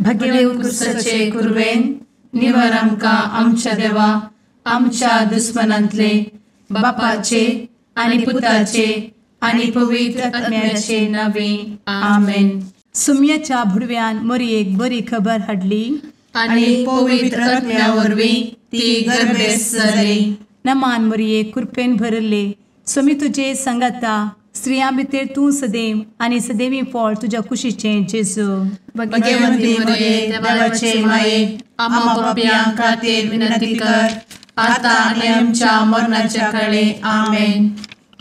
भगेव कुरवेन निवर आमकां आमच्या देवा आमच्या दुस्मनांतले बापाचे आनी पुताचे आनी पवित्र आत्म्याचे नावे आमेन. सुम्याच्या भुडव्यान मोरयेक बरी खबर हाडली आनी पवित्र आत्म्या वरवीं ती गर्भेस्त जाली. नमान मोरये, कृपेन भरले, स्वामी तुजे संगाता, स्त्रियां भितर तूं सदैव आनी सदैवी फळ तुज्या कुशीचें जेजू. भगवंती मोरये, देवाचे माये, आम्हा पापयां खातीर विनंती कर आता आनी आमच्या मरणाच्या काळे. आमेन.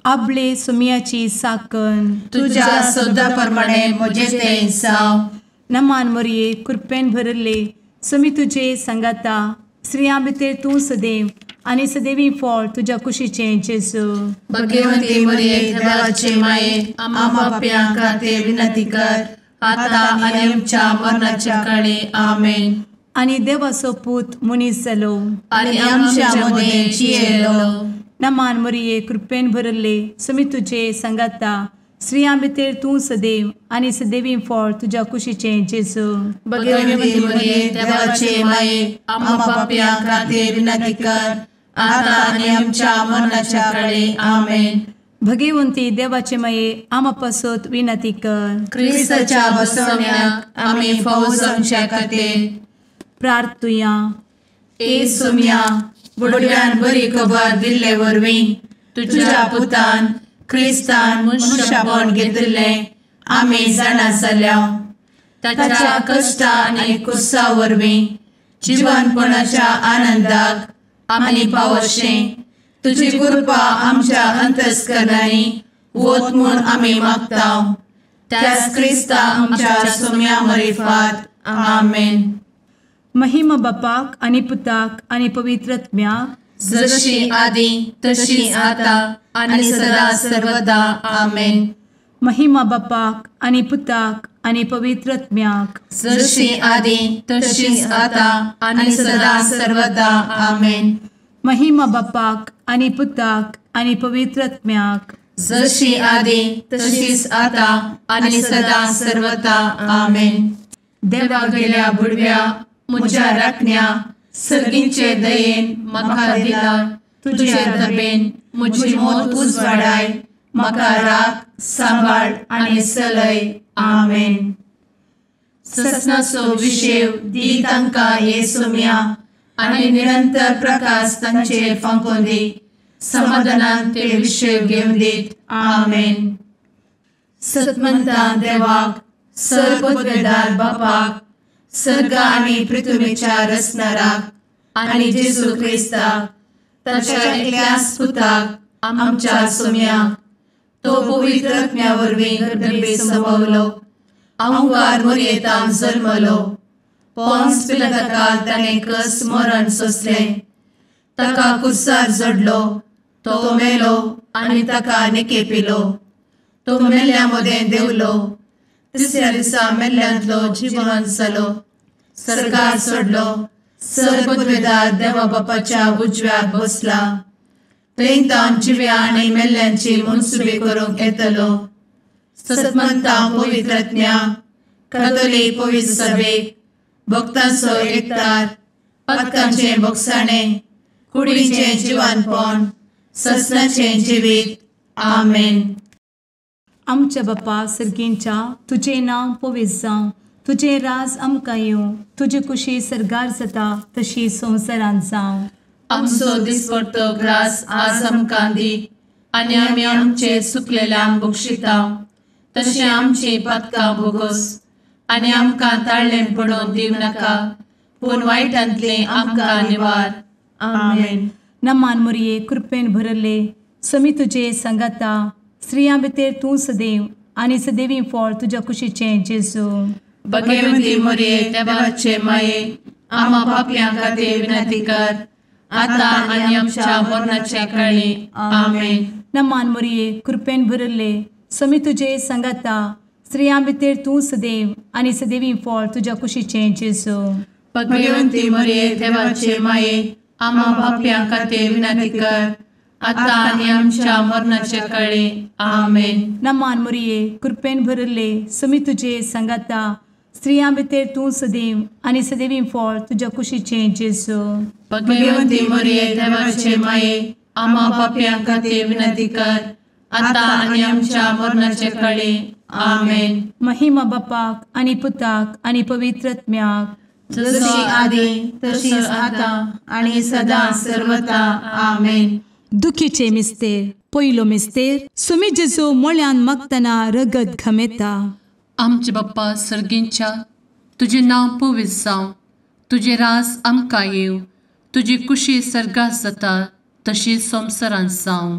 आपले सुम्याची साकन तुज्या सदा प्रमाणे म्हजें तें जावं. नमान मोरये, कृपेन भरले, स्वामी तुजे संगाता, स्त्रियां भितर तूं सदैव आनी सदैवी फळ तुज्या कुशीचें जेजू. भगवंती मोरये, देवाचे माये, आम्हा पापयां खातीर विनंती कर आता आनी आमच्या मरणाच्या काळे. आमेन. आनी देवाचो पूत मनीस जालो आनी आमच्या मदें जियेलो. नमान मोरये, कृपेन भरले, स्वामी तुजे संगाता, स्त्रियां भितर तूं सदैव आनी सदैवी फळ तुज्या कुशीचें जेजू. भगवंती मोरये, देवाचे माये, आम्हा पापयां खातीर विनंती कर आता आनी आमच्या मरणाच्या काळे. आमेन. भगवंती देवाचे माये, आम्हा पासत विनंती कर. क्रिस्ताच्या बसवण्याक आमी फावो जावच्या खातीर प्रार्थुया. ए सुम्या, बुडव्यान बरी खबर दिल्ले वरवीं तुज्या पुतान क्रिस्तान मनशापण घेतिल्लें आमी जाणा जाल्या. ताच्या कश्टा आनी कुसा वरवीं जिवनपणाच्या आनंदाक आमी पावशें तुजी कृपा आमच्या अंतस्करणांनी वत म्हूण आमी मागता. त्याच क्रिस्ता आमच्या सुम्या मरिफात. आमेन. महिमा बापाक आनी पुताक आनी पवित्र आत्म्याक, जशी आदी तशी आता आनी सदा सर्वदा. आमेन. महिमा बापाक आनी पुताक आनी पवित्र आत्म्याक, जशी आदी तशी आता आनी सदा सर्वदा. आमेन. महिमा बापाक आनी पुताक आनी पवित्र आत्म्याक, जशी आदी तशीच आता आनी सदा सर्वदा. आमेन. देवा गेल्या बुडव्या म्हज्या राखण्या सर्गींचे दयेन म्हाका दिला तुजे दबेन म्हजी मोत उजवाडाय, म्हाका राख सांबाळ आनी चलय. आमेन. ससनाचो विशेव दी तांकां हे सुम्या आनी निरंतर प्रकाश तांचेर फांकोवन दी, समाधानान ते विशेव घेवन दीत. आमेन. सतमंता देवाक, सर्वपदवेदार बापाक, सर्ग आनी पृथ्वीच्या रचणाराक आनी जेजू क्रिस्ताक ताच्या एकल्याच पुताक आमच्या सुम्याक, तो पवित्र आत्म्या वरवीं गर्भे संभवलो, अहंकार मोरयेतान जल्मलो, पोन्स पिलाताकाल ताणें कस मरण सोंसलें, ताका कुर्सार जडलो, तो मेलो आनी ताका निकेपिलो, तो मेल्ल्या मदें देंवलो, तिसऱ्या दिसा मेल्ल्यांतलो जिवन जालो, सर्गार सोडलो, सर्वपदवेदार देवा बापाच्या उजव्याक बसला, थंय तावन जिव्या आनी मेल्ल्यांची मनसुबी करूंक येतलो. सतमंता पवित्र आत्म्या, कातोलीक पवित्र सभेक, भक्तांचो एकतार, पातकांचें भोगसाणें, कुडीचें जिवानपण, ससनाचें जिवीत. आमेन. आमच्या बापा सर्गींच्या, तुजें नांव पवित्र जावं, तुजें राज आमकां येवं, तुजी कुशी सर्गार जाता तशी संवसारांत जावं. आमचो दिसपडतो ग्रास आज आमकां दी आनी आमी आमचे सुकलेल्यांक बक्षिता तशें आमची पातकां भोगोस आनी आमकां ताळ्ळें पडोवन दिवं नाका, पूण वायटांतलें आमकां निवार. आमेन. नमान मोरये, कृपेन भरले, स्वामी तुजे संगाता, स्त्रियां भितर तूं सदैव आनी सदैवी फळ तुज्या कुशीचें जेजू. भगवंती मोरये, देवाचे माये, आम्हा पापयां खातीर विनंती कर आता आनी आमच्या मरणाच्या काळी. आमेन. नमान मोरये, कृपेन भरले, स्वामी तुजे संगाता, स्त्रियां भितर तूं सदैव आनी सदैवी फळ तुज्या कुशीचें जेजू. भगवंती मोरये, देवाचे माये, आम्हा पापयां खातीर विनंती कर आता आनी आमच्या मरणाच्या काळी. आमेन. नमान मोरये, कृपेन भरले, स्वामी तुजे संगाता, स्त्रियां भितर तूं सदैव आनी सदैवी फळ तुज्या कुशीचें जेजू. भगवंती मरिये देवाचे माये, आम्हा पापयां खातीर विनंती कर, आतां आनी आमच्या मरणाचे कळे. आमेन. महिमा बापाक आनी पुताक आनी पवित्र आत्म्याक, जशी आदी तशीच आतां आनी सदां सर्वता. आमेन. दुखीचे मिस्तेर. पयलो मिस्तेर, सुमी जेजू मोळ्यान मागतना रगत घमेता. आमचे बाप्पा सर्गींच्या, तुजें नांव पवित्र जावं, तुजें रास आमकां येवं, तुजी कुशी सर्गात जाता तशी संवसारांत जावं.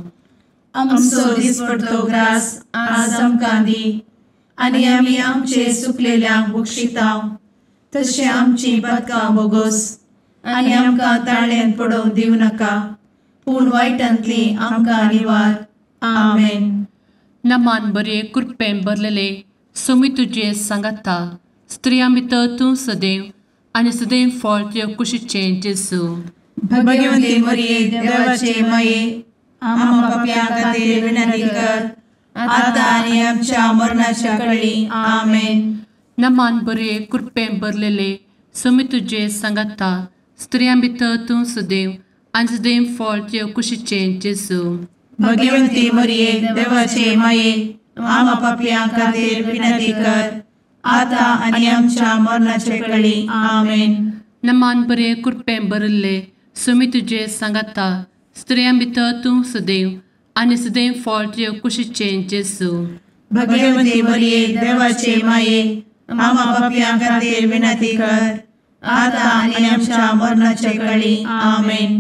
आमचो दिसपडतो ग्रास आज आमकां दी, आनी आमी आमचे सुकलेल्यांक बक्षिता तशें आमची पातकां बोगोस, आनी आमकां ताळ्यान पडोवंक दिवं नाका, पूण वायटांतली आमकां निवार. आमेन. नमान बरे कृपेन भरलेले सोमी तुजे सांगाता, स्त्रियां भितर तूं सदैव आनी सदैव फळ तुज्या कुशीचें जेजू. भगवंती मरिये देवाचे माये, आम्हा पापयां खातीर विनंती कर, आतां आनी आमच्या मरणाच्या कळी. आमेन. नमान बरे कृपेन भरलेले सोमी तुजे सांगाता, स्त्रियां भितर तूं सदैव आनी सदैव फळ तुज्या कुशीचें जेजू. भगवंती मरिये देवाचे माये, आम्हा पापयां खातीर विनंती कर, आतां आनी आमच्या मरणाचे कळी. आमेन. नमान बरे कृपेन भरिल्ले सोमी तुजे सांगाता, स्त्रियां भितर तूं सदैव आनी सदैव फळ तुज्या कुशीचें जेजू. भगवंती मरिये देवाचे माये, आम्हा पापयां खातीर विनंती कर, आतां आनी आमच्या मरणाचे कळी. आमेन.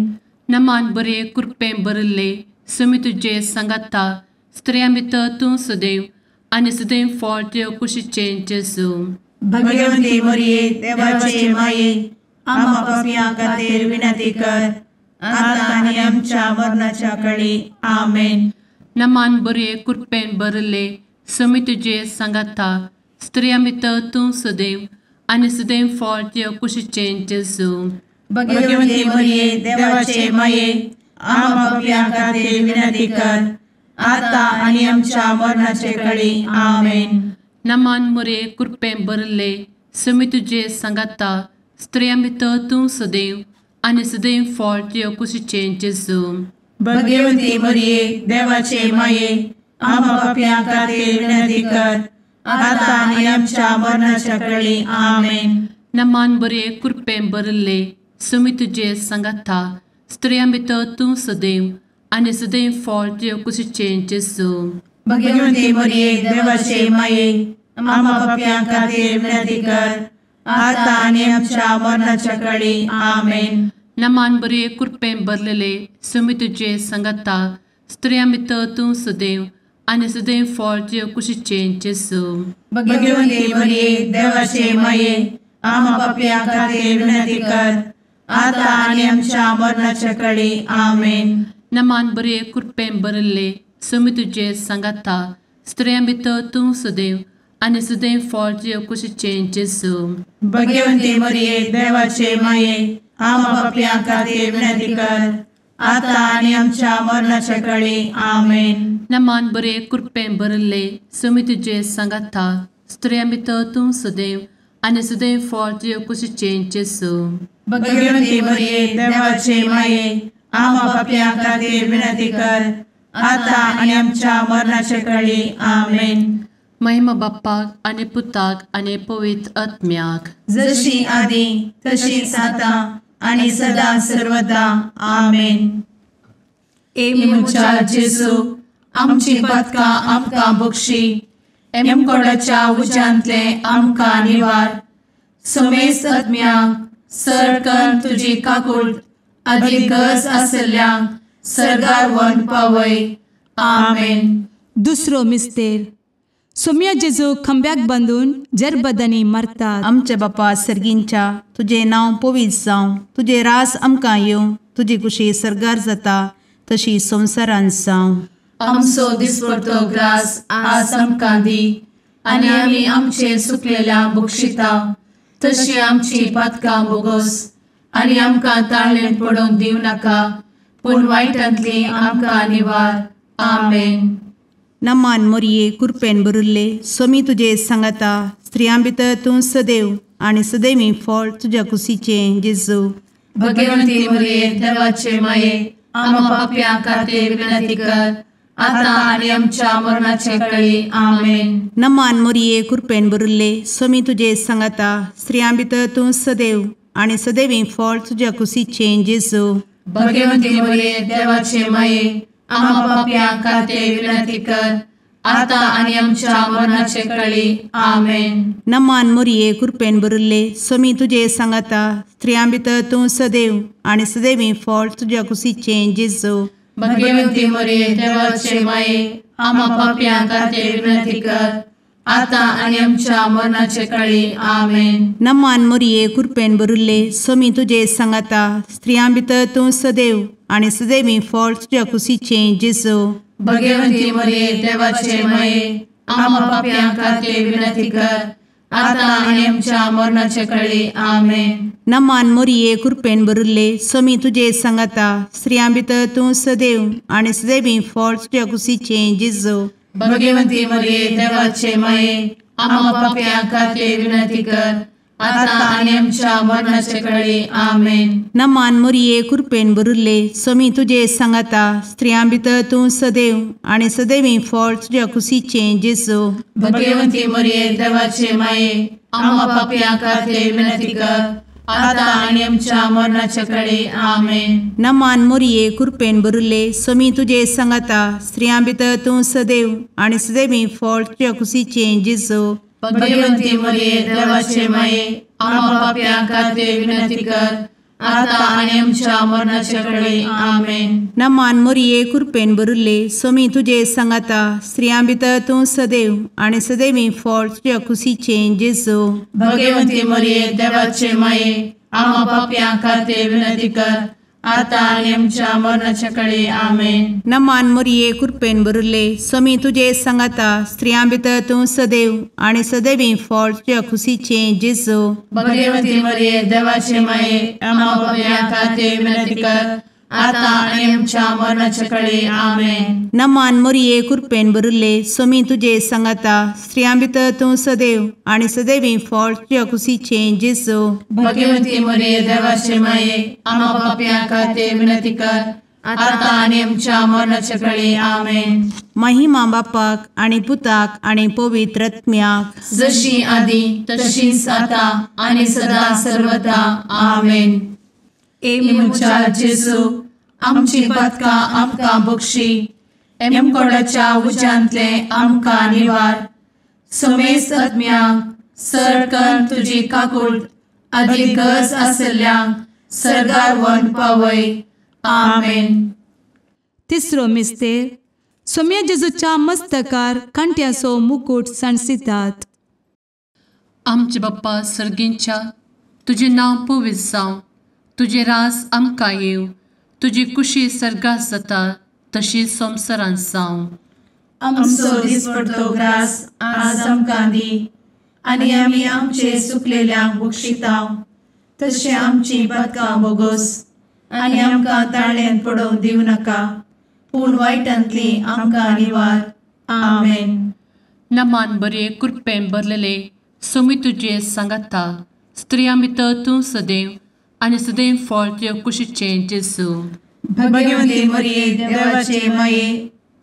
नमान बरे कृपेन भरिल्ले सोमी तुजे सांगाता, स्त्रियां भितर तूं सदैव आनी सदैव फळ तुज्या कुशीचें जेजू. भगवंती मरिये देवाचे माये, आम्हा पापयां खातीर विनंती कर, आतां आनी आमच्या मरणाच्या कळी. आमेन. नमान बरे कृपेन भरिल्ले सोमी तुजे सांगाता, स्त्रियां भितर तूं सदैव आनी सदैव फळ तुज्या कुशीचें जेजू. भगवंती मरिये देवाचे माये, आम्हा पापयां खातीर विनंती कर, आतां आनी आमच्या मरणाचे कळी. आमेन. नमान मरिये कृपेन भरिल्ले सोमी तुजे सांगाता, स्त्रियां भितर तूं सदैव आनी सदैव फळ तुज्या कुशीचें जेजू. भगवंती मरिये देवाचे माये, आम्हा पापयां खातीर विनंती कर, आतां आनी आमच्या मरणाच्या कळी. आमेन. नमान बरे कृपेन भरिल्ले सोमी तुजे सांगाता, स्त्रियां भितर तूं सदैव आनी सदैव फळ तुज्या कुशीचें जेजू. भगवंती मरिये देवाचे माये, आम्हा पापयां खातीर विनंती कर, आतां आनी आमच्या मरणाच्या कळी. आमेन. नमान बरे कृपेन भरलेले सोमी तुजे सांगाता, स्त्रियां भितर तूं सदैव आनी सदैव फळ तुज्या कुशीचें जेजू. भगवंती मरिये देवाचे माये, आम्हा पापयां खातीर विनंती कर, आतां आनी आमच्या मरणाच्या कळी. आमेन. नमान बरे कृपेन भरिल्ले सोमी तुजे सांगाता, स्त्रियां भितर तूं सदैव आनी सदैव फळ तुज्या कुशीचें जेजू. भगवंती मरिये देवाचे माये, आम्हा पापयां खातीर विनंती कर, आतां आनी आमच्या मरणाच्या कळी. आमेन. नमान बरे कृपेन भरिल्ले सोमी तुजे सांगाता, स्त्रियां भितर तूं सदैव आनी सदैव फळ तुज्या कुशीचें जेजू. भगवंती मरिये देवाचे माये, आम्हा पापयां खातीर विनंती कर, आतां आनी आमच्या मरणाचे कळी. आमेन. महिमा बाप्पाक आनी पुताक आनी पवित्र आत्म्याक, जशी आदी तशीच आतां आनी सदां सर्वदा. आमेन. ए म्हज्या जेजू, आमची पातकां आमकां बक्षी, एमकोडाच्या उज्यांतले आमकां निवार, समेस्त आत्म्यांक सर तुजी काकूट आदी गरज आसल्ल्यांक सर्गार व्हरून पावय. आमेन. दुसरो मिस्तेर, सोम्या जेजू खंब्याक बांदून जरबदांनी मारतात. आमच्या बापा सर्गींच्या, तुजें नांव पवित्र जावं, तुजें रास आमकां येवं, तुजी कुशी सर्गार जाता तशी संवसारांत जावं. आमचो दिसपडतो ग्रास आज आमकां दी, आनी आमी आमचे सुकलेल्या बक्षिता तशी आमची पातकां बोगोस, आनी आमकां ताळ्ळेन पडोवंक दिवं नाका, पूण वायटांतली आमकां निवार. आमेन. नमान मोरये कृपेन भरिल्ले, स्वामी तुजे सांगाता, स्त्रियां भितर तूं सदैव आनी सदैवी फळ तुज्या कुशीचें जेजू। भगवंती मरिये देवाचे माये आम्हा पाप्यां खातीर विनंती कर आता आनी आमच्या मरणाचे वेळी। आमेन। नमान मरिये कृपेन भरिल्ले स्वामी तुजे सांगाता स्त्रियां भितर तूं सदैव आनी सदैवी फळ तुज्या कुशीचें जेजू। भगवंती मरिये देवाचे माये आम्हा पाप्यां खातीर विनंती कर आता आनी आमच्या मरणाचे वेळी। आमेन। नमान मरिये कृपेन भरिल्ले स्वामी तुजे सांगाता स्त्रियां भितर तूं सदैव आनी सदैवी फळ तुज्या कुशीचें जेजू। भगवंती मरिये देवाचे माये आम्हा पाप्यां खातीर विनंती कर आता आनी आमच्या मरणाचे वेळी। आमेन। नमान मरिये कृपेन भरिल्ले स्वामी तुजे सांगाता स्त्रियां भितर तूं सदैव आनी सदैवी फळ तुज्या कुशीचें जेजू। भगवंती मरिये देवाचे माये आम्हा पाप्यां खातीर विनंती कर आता आनी आमच्या मरणाचे वेळी। आमेन। नमान मरिये कृपेन भरिल्ले स्वामी तुजे सांगाता स्त्रियां भितर तूं सदैव आनी सदैवी फळ तुज्या कुशीचें जेजू। भगवंती मरिये देवाचे माये आम्हा पाप्यां खातीर विनंती कर आता आनी आमच्या मरणाचे वेळी। आमेन। नमान मरिये कृपेन भरिल्ले स्वामी तुजे सांगाता स्त्रियां भितर तूं सदैव आनी सदैवी फळ तुज्या कुशीचें जेजू। भगवंती मरिये देवाचे माये आम्हा पाप्यां खातीर विनंती कर आता आनी आमच्या मरणाचे वेळी। आमेन। नमान मरिये कृपेन भरिल्ले स्वामी तुजे सांगाता स्त्रियां भितर तूं सदैव आनी सदैवी फळ तुज्या कुशीचें जेजू। भगवंती मरिये देवाचे माये आम्हा पाप्यां खातीर विनंती कर आता आनी आमच्या मरणाचे वेळी। आमेन। नमान मरिये कृपेन भरिल्ले स्वामी तुजे सांगाता स्त्रियां भितर तूं सदैव आनी सदैवी फळ तुज्या कुशीचें जेजू। भगवंती मरिये देवाचे माये आम्हा पाप्यां खातीर विनंती कर आता आनी आमच्या मरणाचे वेळी। आमेन। नमान मरिये कृपेन भरिल्ले स्वामी तुजे सांगाता स्त्रियां भितर तूं सदैव आनी सदैवी फळ तुज्या कुशीचें जेजू। भगवंती मरिये देवाचे माये आम्हा पाप्यां खातीर विनंती कर आता आनी आमच्या मरणाचे वेळी। आमेन। नमान मरिये कृपेन भरिल्ले स्वामी तुजे सांगाता स्त्रियां भितर तूं सदैव आनी सदैवी फळ तुज्या कुशीचें जेजू। भगवंती मरिये देवाचे माये आम्हा पाप्यां खातीर विनंती कर आता आनी आमच्या मरणाचे वेळी। आमेन। महिमा बापाक आनी पुताक आनी पवित्र आत्म्याक जशी आदी तशीच आता आनी सदा सर्वदा। आमेन। ए म्हज्या जेजू आमची पातकां आमकां बक्षी एमकोडाच्या उज्यांतले आमकां निवार समेस्त आत्म्यांक सरकन तुजी काकूट आदी गरज आशिल्ल्यांक सर्गार व्हरून पावय। आमेन। तिसरो मिस्तेर सोम्या जेजूच्या मस्तकार कांट्याचो मुकूट सांडसितात। आमचे बाप्पा सर्गींच्या तुजें नांव पवित्र जावं, तुजें राज आमकां येवं, तुजी कुशी सर्गात जाता तशी संवसारांत जावं। आमचो दिसपडतो ग्रास आज आमकां दी आनी आमी आमचे सुकलेल्यांक बक्षिता तशें आमची पातकां बोगोस आनी आमकां ताळ्यान पडोवंक दिवं नाका पूण वायटांतली आमकां निवार। आमेन। नमान बरे कृपेन भरलेले स्वामी तुजे सांगाता स्त्रियां भितर तूं सदैव आनी सदैव फळ तुज्या कुशीचें जेजू। भगवंती मरिये देवाचे माये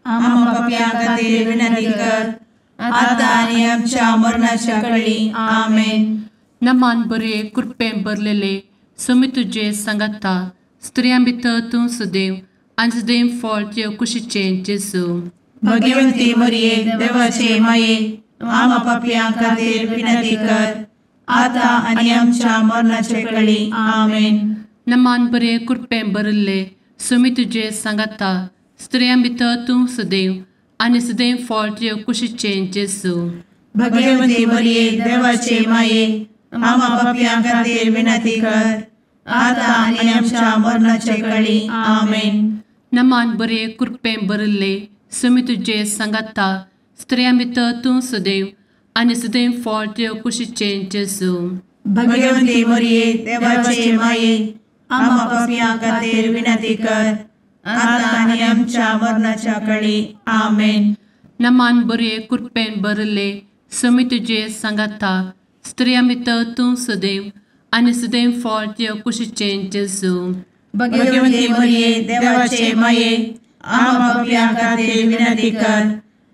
आम्हा पाप्यां खातीर विनंती कर आता आनी आमच्या मरणाच्या वेळी। आमेन। नमान बरे कृपेन भरलेले स्वामी तुजे सांगाता स्त्रियां भितर तूं सदैव आनी सदैव फळ तुज्या कुशीचें जेजू। भगवंती मरिये देवाचे माये आम्हा पाप्यां खातीर विनंती कर आता आनी आमच्या मरणाचे वेळी। आमेन। नमान बरे कृपेन भरिल्ले स्वामी तुजे सांगाता स्त्रियां भितर तूं सदैव आनी सदैव फळ तुज्या कुशीचें जेजू। भगवंती मरिये देवाचे माये आम्हा पाप्यां खातीर विनंती कर आता आनी आमच्या मरणाचे वेळी। आमेन। नमान बरे कृपेन भरिल्ले स्वामी तुजे सांगाता स्त्रियां भितर तूं सदैव आनी सदैव फळ तुज्या कुशीचें जेजू। भगवंती मरिये देवाचे माये आम्हा पाप्यां खातीर विनंती कर आता आनी आमच्या मरणाच्या वेळी। आमेन। नमान बरे कृपेन भरिल्ले समी तुजे सांगाता स्त्रियां भितर तूं सदैव आनी सदैव फळ तुज्या कुशीचें जेजू. भगवती मरिये देवाचे माये आम्हा पाप्यां खातीर विनंती कर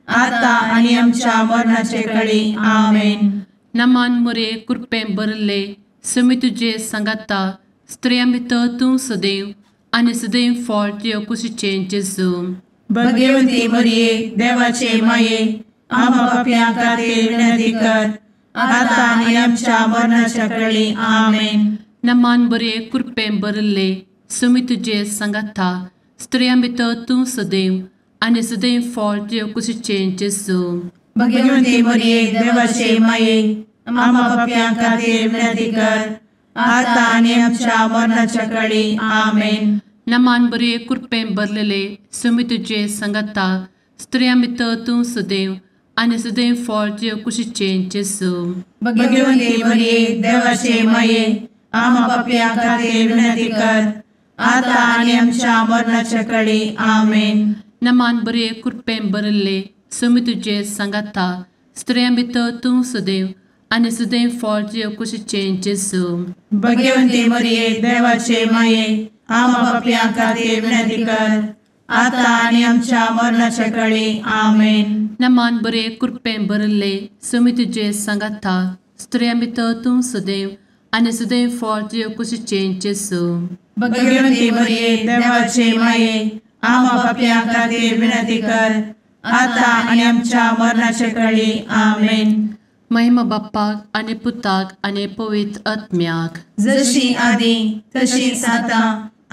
आता आनी आमच्या मरणाचे कळी. आमेन. नमान मोरये कृपेन भरिल्ले समी तुजे सांगाता स्त्रियां भितर तूं सदैव आनी सदैव फळ तुज्या कुशीचें जेजू. भगवती मरिये देवाचे माये आम्हा पाप्यां खातीर विनंती कर आता आनी आमच्या मरणाच्या कळी. आमेन. नमान बरे कृपेन भरिल्ले समी तुजे सांगाता स्त्रियां भितर तूं सदैव आनी सदैव फळ तुज्या कुशीचें जेजू. भगवती मरिये देवाचे माये आम्हा पाप्यां खातीर विनंती कर आता आनी आमच्या मरणाच्या कळी. आमेन. नमान बरे कृपेन भरलेले समी तुजे सांगाता स्त्रियां भितर तूं सदैव आनी सदैव फळ तुज्या कुशीचें जेजू. भगवती मरिये देवाचे माये आम्हा पाप्यां खातीर विनंती कर आता आनी आमच्या मरणाच्या कळी. आमेन. नमान बरे कृपेन भरिल्ले समी तुजे सांगाता स्त्रियां भितर तूं सदैव आनी सदैव फळ तुज्या कुशीचें जेजू. भगवती मरिये देवाचे माये आम्हा पाप्यां खातीर विनंती कर आता आनी आमच्या मरणाच्या कळी. आमेन. नमान बरे कृपेन भरिल्ले समी तुजे सांगाता स्त्रियां भितर तूं सदैव आनी सदैव फळ तुज्या कुशीचें जेजू. भगवती मरिये देवाचे माये आम्हा पाप्यां खातीर विनंती कर आता आनी आमच्या मरणाच्या कळी. आमेन. महिमा बाप्पाक आनी पुताक आनी पवित्र आत्म्याक, जशी आदी तशीच आता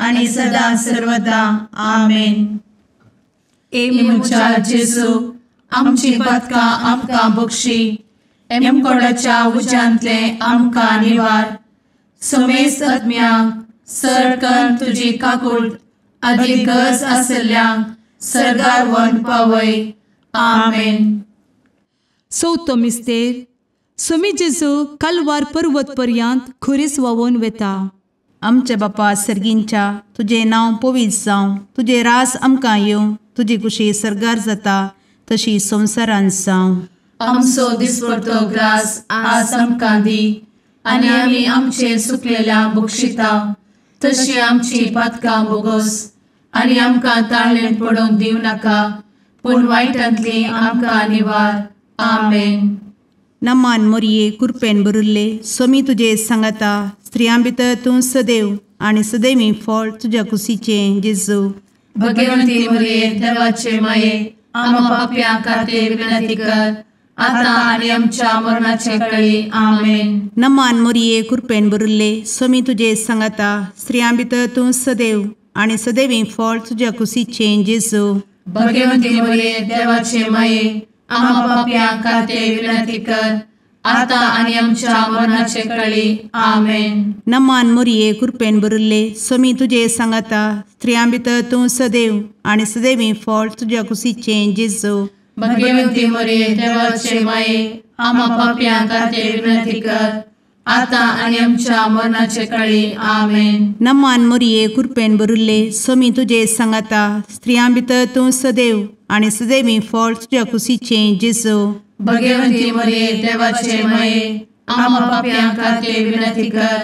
आनी सदा सर्वदा. आमेन. ए म्हज्या जेजू आमची पातकां आमकां बक्षी, एमकोडाच्या उज्यांतले आमकां निवार, समेस्त आत्म्यांक सरकन तुजी काकूट आदी गरज आसल्ल्यांक सर्गार व्हरून पावय. आमेन. चवथो मिस्तेर सुमी जेजू कालवार पर्वत पर्यंत खुरीस व्हांवून वेता. आमच्या बापा सर्गींच्या तुजें नांव पवित्र जावं, तुजें राज आमकां येवं, तुजी कुशी सर्गार जाता तशी संवसारांत जावं. आमचो दिसपडतो ग्रास आज आमकां दी आनी आमी आमचे सुकलेल्या बक्षिता तशी आमची पातकां बोगोस आनी आमकां ताळेन पडोवंक दिवं नाका पूण वायटांतली आमकां निवार. आमेन. नमान मोरये कृपेन भरिल्ले सोमी तुजे सांगाता स्त्रियां भितर तूं सदैव आनी सदैवी फळ तुज्या कुशीचें जेजू. भगवंती मोरये देवाचे माये आम्हा पाप्यां खातीर विनंती कर आता आनी आमच्या मरणाचे कळी. आमेन. नमान मोरये कृपेन भरिल्ले सोमी तुजे सांगाता स्त्रियां भितर तूं सदैव आनी सदैवी फळ तुज्या कुशीचें जेजू. भगवंती मोरये देवाचे माये आम्हा पाप्यां खातीर विनंती कर आता आनी आमच्या मरणाचे कळी. आमेन. नमान मोरये कृपेन भरिल्ले सोमी तुजे सांगाता स्त्रियां भितर तूं सदैव आनी सदैवी फळ तुज्या कुशीचें जेजू. भगवंती मोरये देवाचे माये आम्हा पाप्यां खातीर विनंती कर आता आनी आमच्या मरणाचे कळी. आमेन. नमान मोरये कृपेन भरिल्ले सोमी तुजे सांगाता स्त्रियां भितर तूं सदैव आनी सदैवी फळ तुज्या कुशीचें जेजू. भगवंती मोरये देवाचे माये आम्हा पाप्यां खातीर विनंती कर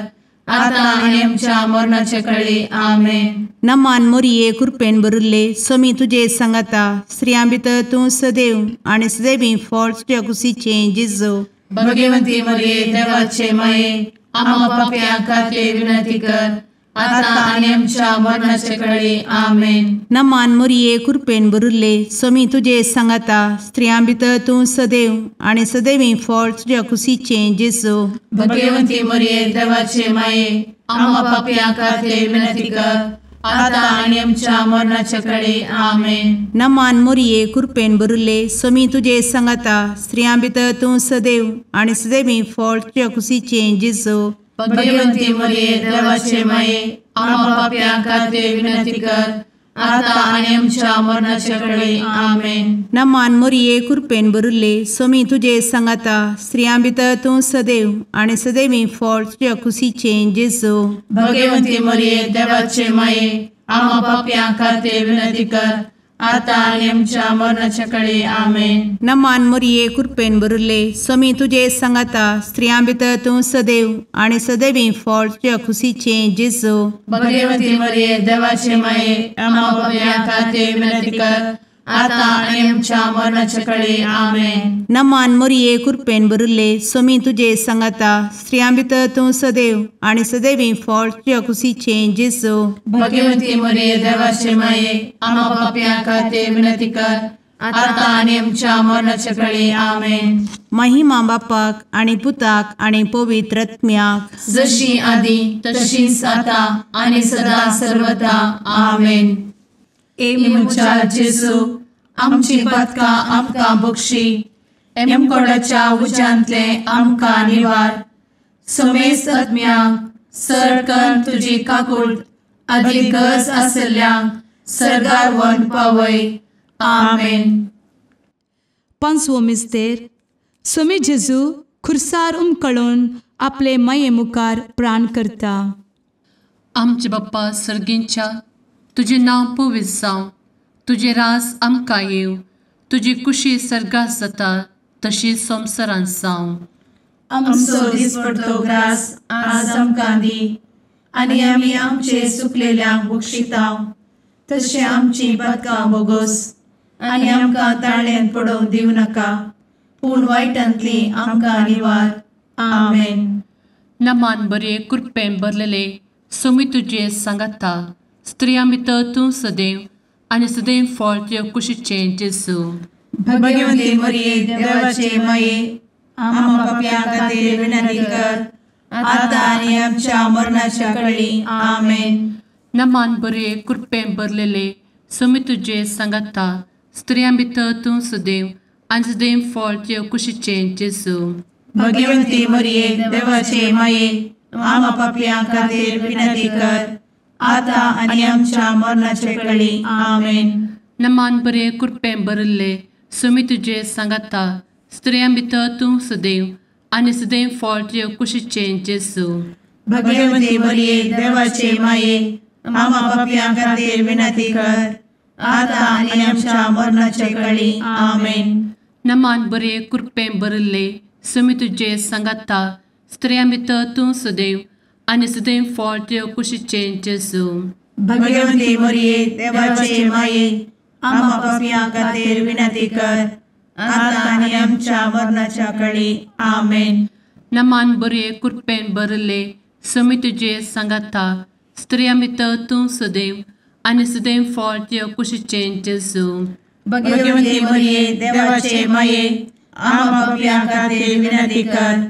आता आनी आमच्या मरणाचे कळी. आमेन. नमान मोरये कृपेन भरिल्ले सोमी तुजे सांगाता स्त्रियां भितर तूं सदैव आनी सदैवी फळ तुज्या कुशीचें जेजू. भगवंती मोरये देवाचे माये आम्हा पाप्यां खातीर विनंती कर आता आनी आमच्या मरणाचे कळी. आमेन. नमान मोरये कृपेन भरिल्ले सोमी तुजे सांगाता स्त्रियां भितर तूं सदैव आनी सदैवी फळ तुज्या कुशीचें जेजू. भगवंती मोरये देवाचे माये आम्हा पाप्यां खातीर विनंती कर आता आनी आमच्या मरणाचे कळी. आमेन. नमान मोरये कृपेन भरिल्ले सोमी तुजे सांगाता स्त्रियां भितर तूं सदैव आनी सदैवी फळ तुज्या कुशीचें जेजू. भगवंती मोरये देवाचे माये आम्हा पाप्यां खातीर विनंती कर आता आनी आमच्या मरणाचे कळी. आमेन. नमान मोरये कृपेन भरिल्ले सोमी तुजे सांगाता स्त्रियां भितर तूं सदैव आनी सदैवी फळ तुज्या कुशीचें जेजू. भगवंती मोरये देवाचे माये आम्हा पाप्यां खातीर विनंती कर आतां आनी आमच्या मरणाच्या कळे आमेन. नमान मोरये कृपेन भरिल्ले स्वामी तुजे सांगाता स्त्रियां भितर तूं सदैव आनी सदैवी फळ तुज्या खुशीचें जेजू. भगवती मरिये देवाचे माये आम्हा पाप्यां खातीर विनंती कर आतां आनी आमच्या मरणाच्या कळे आमेन. नमान मोरये कृपेन भरिल्ले स्वामी तुजे सांगाता स्त्रियां भितर तूं सदैव आनी सदैवी फळ तुज्या खुशीचें जेजू. भगवती मरिये देवाचे माये आम्हा पाप्यां खातीर विनंती कर आतां आनी आमच्या मरणाच्या कळे आमेन. महिमा बापाक आनी पुताक आनी पवित्र आत्म्याक जशी आदी तशीच आतां आनी सदा सर्वदा आमेन. ए म्हज्या जेजू आमची पातकां आमकां बक्षी एमकोडाच्या उज्यांतले आमकां निवार समेस्त आत्म्यांक सरकन तुजी काकूट आदी गरज आशिल्ल्यांक सर्गार व्हरून पावय आमेन. पांचवो मिस्तेर स्वामी जेजू खुर्सार उमकळून आपले माये मुखार प्राण करता. आमचे बाप्पा सर्गींच्या तुजें नांव पवित्र जावं, तुजें राज आमकां येवं, तुजी कुशी सर्गात जाता तशी संवसारांत जावं. आमचो दिसपडतो ग्रास आज आमकां दी आनी आमी आमचे सुकलेल्यांक बक्षितांव तशें आमची पातकां बोगोस आनी आमकां ताळ्यांत पडोवंक दिवं नाका पूण वायटांतली आमकां निवार आमेन. नमान बरे कृपेन भरलेले स्वामी तुजे सांगाता स्त्रियां भितर तूं सदैव आनी सदैव फळ तुज्या कुशीचें जेजू. भगवती मरिये देवाचे माये आम्हा पाप्यां खातीर विनंती कर आतां आनी आमच्या मरणाच्या कळी आमेन. नमान बरे कृपेन भरलेले स्वामी तुजे सांगाता स्त्रियां भितर तूं सदैव आनी सदैव फळ तुज्या कुशीचें जेजू. भगवती मरिये देवाचे माये आम्हा पाप्यां खातीर विनंती कर आतां आनी आमच्या मरणाचे कळी आमेन. नमान बरे कृपेन भरिल्ले स्वामी तुजे सांगाता स्त्रियां भितर तूं सदैव आनी सदैव फळ तुज्या कुशीचें जेजू. भगवती मरिये देवाचे माये आम्हा पाप्यां खातीर विनंती कर आतां आनी आमच्या मरणाचे कळी आमेन. नमान बरे कृपेन भरिल्ले स्वामी तुजे सांगाता स्त्रियां भितर तूं सदैव आनी सदैव फळ तुज्या कुशीचें जेजू. भगवती मरिये देवाचे माये आम्हा पाप्यां खातीर विनंती कर आतां आनी आमच्या मरणाच्या कळी आमेन. नमान बरे कृपेन भरिल्ले स्वामी तुजे सांगाता स्त्रियां भितर तूं सदैव आनी सदैव फळ तुज्या कुशीचें जेजू. भगवती मरिये देवाचे माये आम्हा पाप्यां खातीर विनंती कर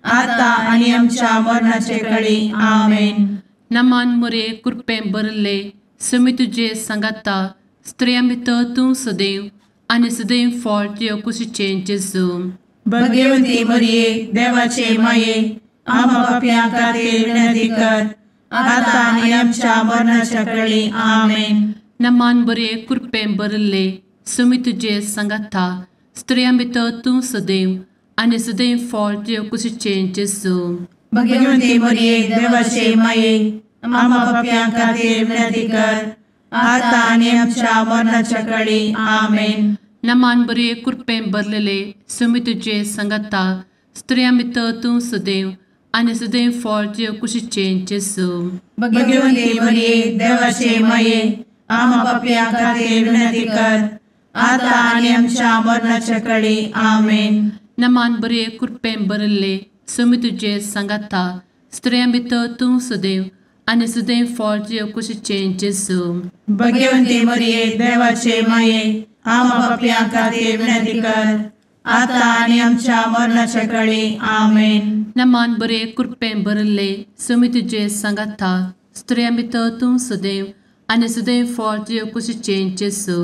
आतां आनी आमच्या मरणाचे कळी आमेन. नमान मरिये कृपेन भरिल्ले स्वामी तुजे सांगाता स्त्रियां भितर तूं सदैव आनी सदैव फळ तुज्या कुशीचें जेजू. भगवती मरिये देवाचे माये आम्हा पाप्यां खातीर विनंती कर आतां आनी आमच्या मरणाच्या कळी आमेन. नमान बरे कृपेन भरिल्ले स्वामी तुजे सांगाता स्त्रियां भितर तूं सदैव आनी सदैव फळ तुज्या कुशीचें जेजू. भगवती मरिये देवाचे माये आम्हा पाप्यां खातीर विनंती कर आतां आनी आमच्या मरणाच्या कळी आमेन. नमान बरे कृपेन भरलेले स्वामी तुजे सांगाता स्त्रियां भितर तूं सदैव आनी सदैव फळ तुज्या कुशीचें जेजू. भगवती मरिये देवाचे माये आम्हा पाप्यां खातीर विनंती कर आतां आनी आमच्या मरणाच्या कळी आमेन. नमान बरे कृपेन भरिल्ले स्वामी तुजे सांगाता स्त्रियां भितर तूं सदैव आनी सदैव फळ तुज्या कुशीचें जेजू. भगवती मरिये देवाचे माये आम्हा पाप्यां खातीर विनंती कर आतां आनी आमच्या मरणाच्या कळी आमेन. नमान बरे कृपेन भरिल्ले स्वामी तुजे सांगाता स्त्रियां भितर तूं सदैव आनी सदैव फळ तुज्या कुशीचें जेजू.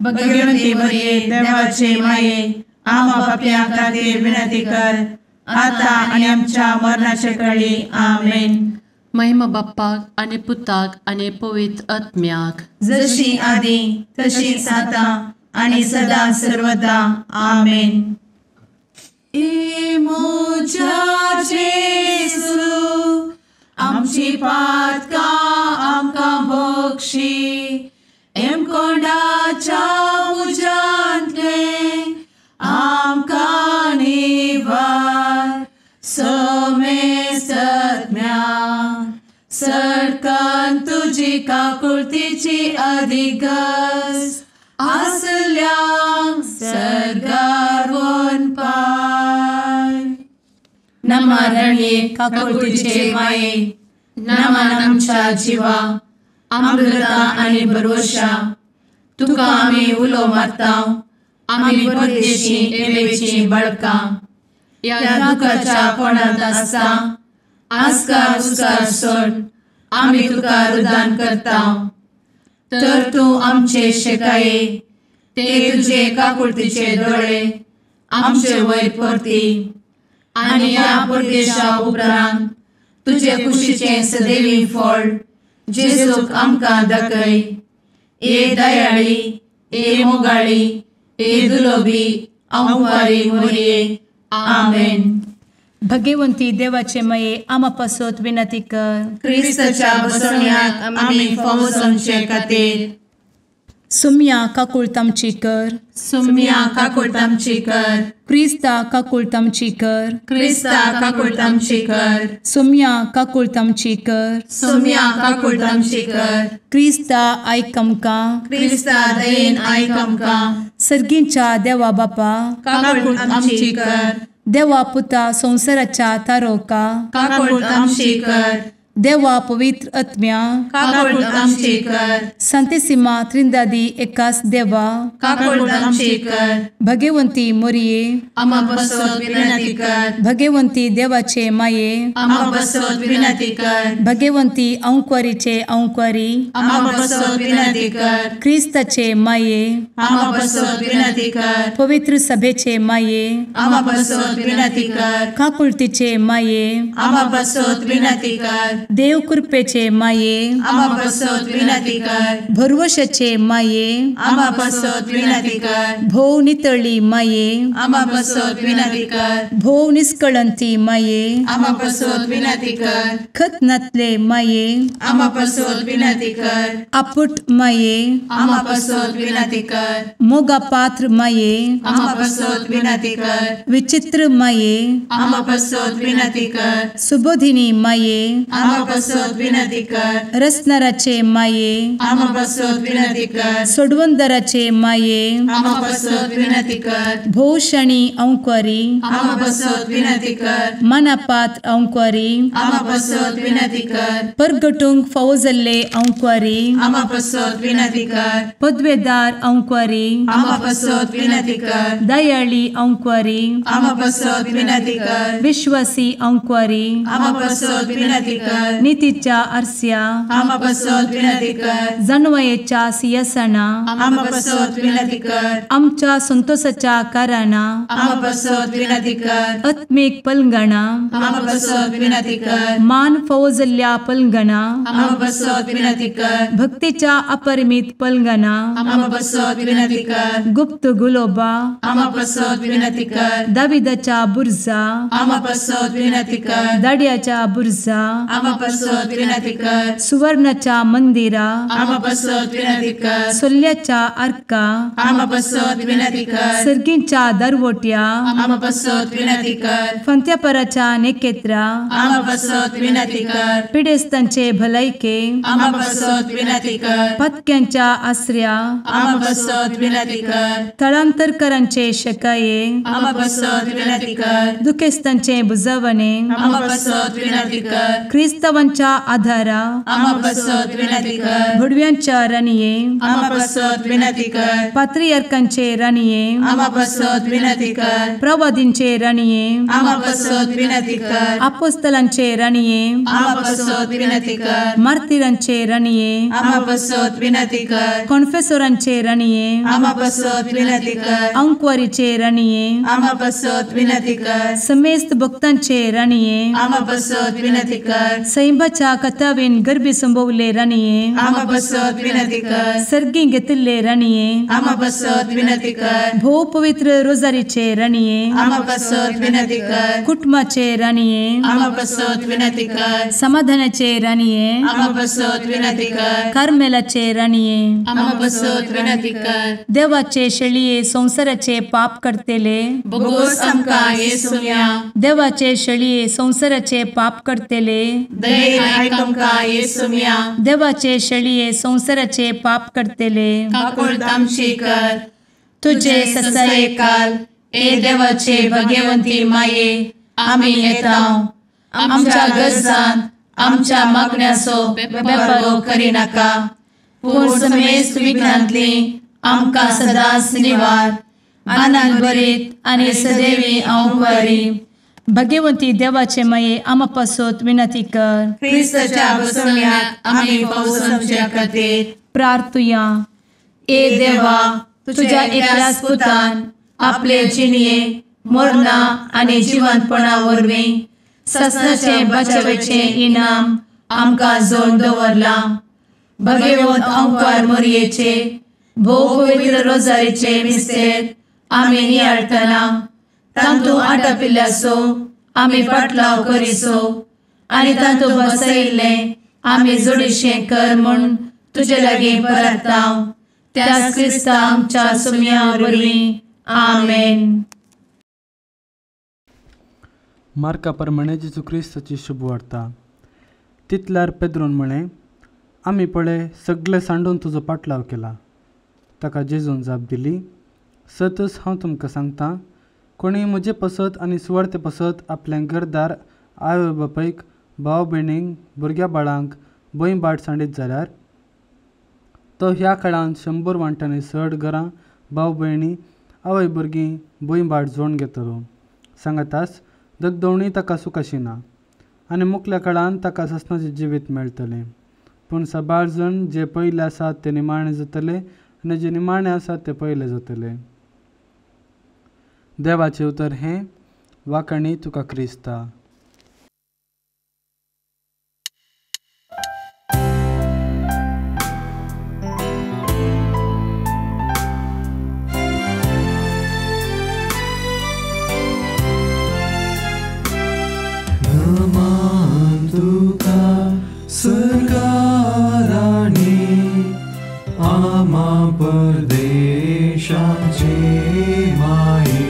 भगवती मरिये देवाचे माये आम्हा पाप्यां खातीर विनंती कर आतां आनी आमच्या मरणाच्या कळी आमेन. महिमा बाप्पाक आनी पुताक आनी पवित्र आत्म्याक जशी आदी तशीच आतां आनी सदा सर्वदा आमेन. ए म्हज्या जेजू आमची पातकां आमकां बक्षी एमकोंडाच्या तुजी काकुळतीची अधिगस आसल्यांक सर्गार वनपाय. नमा रणये काकुळतीचे माये, नमन आमच्या जिवा, अमृता आनी भरवशा, तुका आमी उलो मारता, आमी परदेशी एवेची बळकां, ह्या दुखाच्या कोणांत आसता आस्कार उस्कार सोड आमी तुका रुदान करता. तर तूं आमचे शेकाये ते तुजे काकुळतीचे दोळे आमचे वयर परती आनी ह्या परदेशा उपरांत तुजे कुशीचें सदैवी फळ जेजूक आमकां दाखय. ए दयाळी, ए मोगाळी, ए दुलोबी अंवारी मोरये. आमेन. भगवंती देवाचे मये आमा पासत विनंती कर. क्रिस्ताच्या बसवण्याक आमी फावो जावचे खातीर. सुम्या काकुळत आमची कर. सुम्या काकुळत आमची कर. क्रिस्ता काकुळत आमची कर. क्रिस्ता काकुळत आमची कर. सुम्या काकुळत आमची कर. सुम्या काकुळत आमची कर. क्रिस्ता आयक आमकां. क्रिस्ता दयेन आयक आमकां. सर्गींच्या देवा बापा काकुळत आमची कर. देवा पुता संवसाराच्या तारोका काकुळत आमची कर. देवा पवित्र आत्म्या काकुळत आमची कर. संतेसिमा त्रिंदादी एकास देवा काकुळत आमची कर. भगवंती मोरये आमा पासत विनंती कर. भगवंती देवाचे माये आमा पासत विनंती कर. भगवंती अंकुरीचे अंकुरी आमा पासत विनंती कर. क्रिस्ताचे माये आमा पासत विनंती कर. पवित्र सभेचे माये आमा पासत विनंती कर. काकुळतीचे माये आमा पासत विनंती कर. देव कृपेचे माये आमा पासत विनंती कर. भरवशाचे माये आमा पासत विनंती कर. भोव नितळी माये आमा पासत विनंती कर. भोव निष्कळंती माये आमा पासत विनंती कर. खत नातले माये आमा पासत विनंती कर. आपुट माये आमा पासत विनंती कर. मोगा पात्र माये आमा पासत विनंती कर. विचित्र माये आमा पासत विनंती कर. सुबोधिनी माये आमा पासत विनंती कर. रसनाराचे माये आमा पासत विनंती कर. सोडवंदराचे माये आमा पासत विनंती कर. भोवशणी अंकुरी आमा पासत विनंती कर. मनापात्र अंकुरी आमा पासत विनंती कर. परगटूंक फावो जाल्ले अंकुरी आमा पासत विनंती कर. पदवेदार अंकुरी आमा पासत विनंती कर. दयाळी अंकुरी आमा पासत विनंती कर. विश्वासी अंकुरी आमा पासत विनंती कर. नितीच्या आरस्या आमा पासत विनंती कर. जानवयेच्या सिंहासना आमा पासत विनंती कर. आमच्या संतोषाच्या कारणा आमा पासत विनंती कर. आत्मीक पलंगणा आमा पासत विनंती कर. मान फावो जाल्ल्या पलंगणा आमा पासत विनंती कर. भक्तीच्या अपरिमित पलंगणा आमा पासत विनंती कर. गुप्त गुलोबा आमा पासत विनंती कर. दाविदाच्या बुर्जा आमा पासत विनंती कर. दाड्याच्या बुर्जा आमा पासत विनंती कर. सुवर्णाच्या मंदिरा आमा पासत विनंती कर. सोल्ल्याच्या आर्का आमा पासत विनंती कर. सर्गींच्या दरवट्या आमा पासत विनंती कर. फंत्यापराच्या नेकेत्रा आमा पासत विनंती कर. पिडेस्तांचे भलायके आमा पासत विनंती कर. पत्क्यांच्या आसऱ्या आमा पासत विनंती कर. थळांतरकरांचे शकाये आमा पासत विनंती कर. दुखेस्तांचे बुजवणे आमा पासत विनंती कर. क्रिस्तावांच्या आधारा आमा पासत विनंती कर. भुडव्यांच्या राणये आमा पासत विनंती कर. पात्रियार्कांचे राणये आमा पासत विनंती कर. प्रवादींचे राणये आमा पासत विनंती कर. आपोस्तलांचे राणये आमा पासत विनंती कर. मार्तिरांचे राणये आमा पासत विनंती कर. कॉन्फेसोरांचे राणये आमा पासत विनंती कर. अंकुवारीचे राणये आमा पासत विनंती कर. समेस्त भक्तांचे राणये आमा पासत विनंती कर. सैंबाच्या कथावेन गर्भी संभवले राणये आमा पासत विनंती कर. सर्गी घेतिल्ले राणये आमा पासत विनंती कर. भोव पवित्र रोजारीचे राणये आमा पासत विनंती कर. कुटुंबाचे राणये आमा पासत विनंती कर. समाधानाचे राणये आमा पासत विनंती कर. कार्मेलाचे राणये आमा पासत विनंती कर. देवाचे शेळये संवसाराचे पाप करतेले बोगोस आमकां येसुम्या देवाचे शेळये संवसाराचे पाप करतेले दयेन आयक आमकां येसुम्या. देवाचे शेळये संवसाराचे पाप करतले काकुळट आमची कर. तुजे ससायेकाल ए देवाचे भगवंती माये आमी येता आमच्या गरजान आमच्या मागण्याचो बेपर्वो करिनाका पूण समेस्त विघ्नांतली आमकां सदांच निवार. आनंद भरीत आनी सदैवी अंवकारी. भगवंती देवाचे माये आमा पासत विनंती कर. क्रिस्ताच्या बसवण्याक आमी पावसाच्या खातीर प्रार्थुया. ए देवा तुझ्या एकल्याच पुतान आपले जिणये मरणा आनी जिवंतपणा वरवीं ससनाचे बचावेचे इनाम आमकां जोडून दवरलां. भगवंत अंकार मोरयेचे भोव पवित्र रोजारीचे मिस्तेर आमी नियाळटना तांतू आटापिल्ल्याचो आमी पाटलाव करिसो आनी तांतू बसयिल्लें आमी जोडीशें कर म्हूण तुजे लागीं परता त्याच क्रिस्ता आमच्या सुम्या वरवीं. आमेन. मार्का प्रमाणे जेजू क्रिस्ताची शुभवार्ता. तितल्यार पेद्रून म्हळें, आमी पळय सगळे सांडून तुजो पाटलाव केला. ताका जेजून जाप दिली, सतच हांव तुमकां सांगता, कोणी म्हजे पसत आनी सुवार्थे पसत आपलें घरदार आवय बापायक भाव भयणींक भुरग्या बाळांक भंय बाट सांडीत जाल्यार तो ह्या काळांत 100 वांट्यांनी चड घरां भाव भयणी आवय भुरगीं भंय बाट जोडून घेतलो. सांगाताच दगदवणी ताका सुखाशी ना आनी मुखल्या काळांत ताका ससनाचें जिवीत मेळटलें. पूण साबार जण जे पयले आसात ते निमाणे जातले आनी जे निमाणे आसात ते पयले जातले. देवाचें उतर हें. वाखाणी तुका क्रिस्ता. नमन तुका सरकाराणी आमा परदेशाचे माये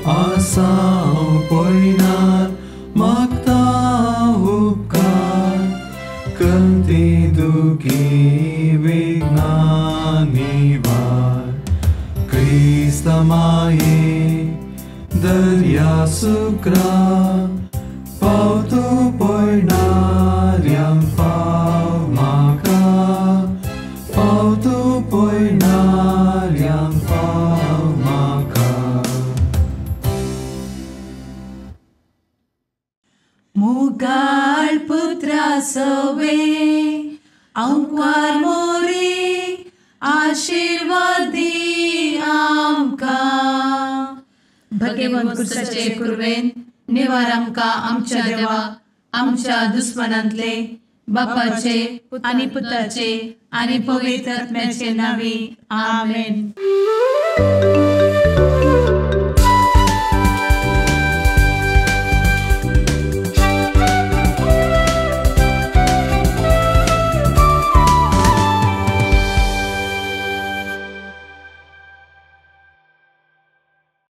आसाव पयनार मागता उपकार कंती दुखी विघ्ना निवार. क्रिस्ता माये दर्या सुक्रा पावतो पयणाऱ्यांक पाव म्हाका पावतो पयणाऱ्यांक पाव म्हाका. मुगाळ पुत्रा सवे अंकार मोरे आशीर्वादी आमकां. भगवंत क्रिस्ताचे कुर्वेन निवार आमकां आमच्या देवा आमच्या दुस्मनांतले बापाचे आनी पुताचे आनी पवित्र आत्म्याचे नांवी. आमेन.